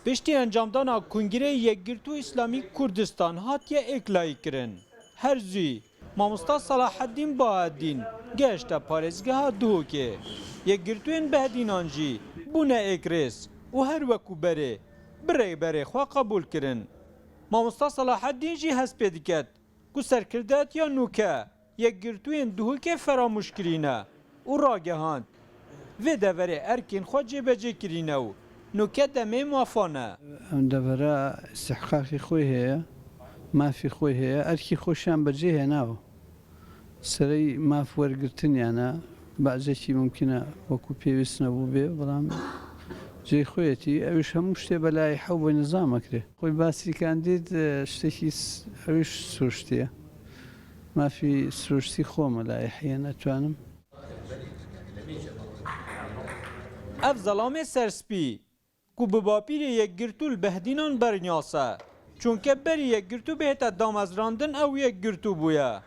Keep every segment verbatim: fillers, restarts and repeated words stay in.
Piştî encamdana Kongirê Yekgirtû Îslamî Kurdistan hatiye êklayî kirin. Her zû Mamosta Salaheddîn Baheddîn gehişte parêzgeha Duhokê. Yekgirtûyên Behdînan jî bûne êkrêz û her wekû berê bi rêberê xwe qebûl kirin. Mamosta Salaheddîn jî hespê diket ku serkirdetiya nûke Yekgirtûyên Duhokê feramûş kirîne û ragehand, vê deverê erkên xwe cêbecê kirîne û nûke demê mafan e. Em devera istihqaqê xwe heye, mafê xwe heye, erkê xwe şan bicê hênaw. Serey maf wergirtin yana, bazekî mumkin e wekû pêwîst nebûbê, belam cê xwe yetî, ew ji hemû ştê belayê hew bi nizam ekirê. Xwe basî kandîd, e, ştekî s-, ew ji siruştî ye. Mafî siruştî xwe me layê heye, netwanim. Ev zelamê serspî, ku bi bapîrê Yekgirtû li Behdînan bernyas e. Çunke berî Yekgirtû bihête damezrandin ew Yekgirtû bûye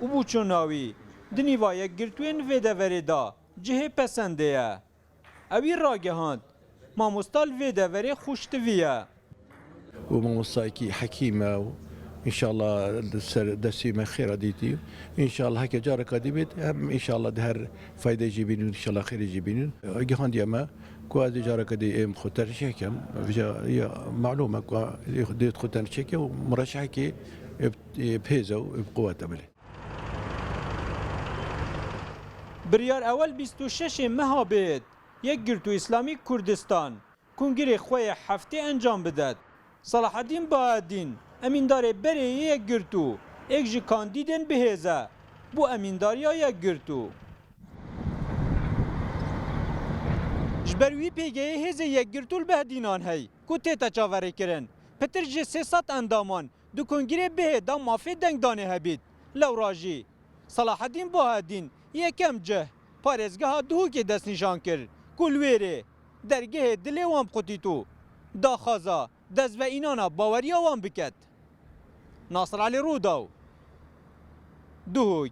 û bû çûna wî di nîva Yekgirtûyên vê deverê de cihê pesendê ye. Ewî ragihand, mamosta li vê deverê xweştivî ye. û mamostayekî hekîm e û înşallah li ser destê me xêra dîtî. Înşallah heke careka dî bêt, em înşallah di her faydê jî bînin, înşallah xêrê jî bînin. Gihandiye me ku ez ê careka dî êm xwe tenşê kem, vêca ya malûm e ku dê xwe tenşê ke û mureşehekê bi hêz e û bi quwet e belê. Biryar ewel bîst û şeşê meha bêt, Yekgirtû Îslamî Kurdistan Kongirê xwe yê heftê encam bidet. Selaheddîn Baheddîn, emîndarê berê yê Yekgirtû, êk ji kandîdên bihêz e, bû emîndariya Yekgirtû. Ji ber wî pêgehê hêzê Yekgirtû li Behdînan hey, ku tête çaverêkirin, pitir ji sê sed endaman di kongirê bihê de mafê dengdanê hebît. Lewra jî Selaheddîn Baheddîn yekem cih parêzgeha Duhokê destnîşan kir, ku li wêrê dergehê dilê wan biqutît û daxwaza destveînana baweriya wan biket. Nasir Elî Rûdaw, Duhok.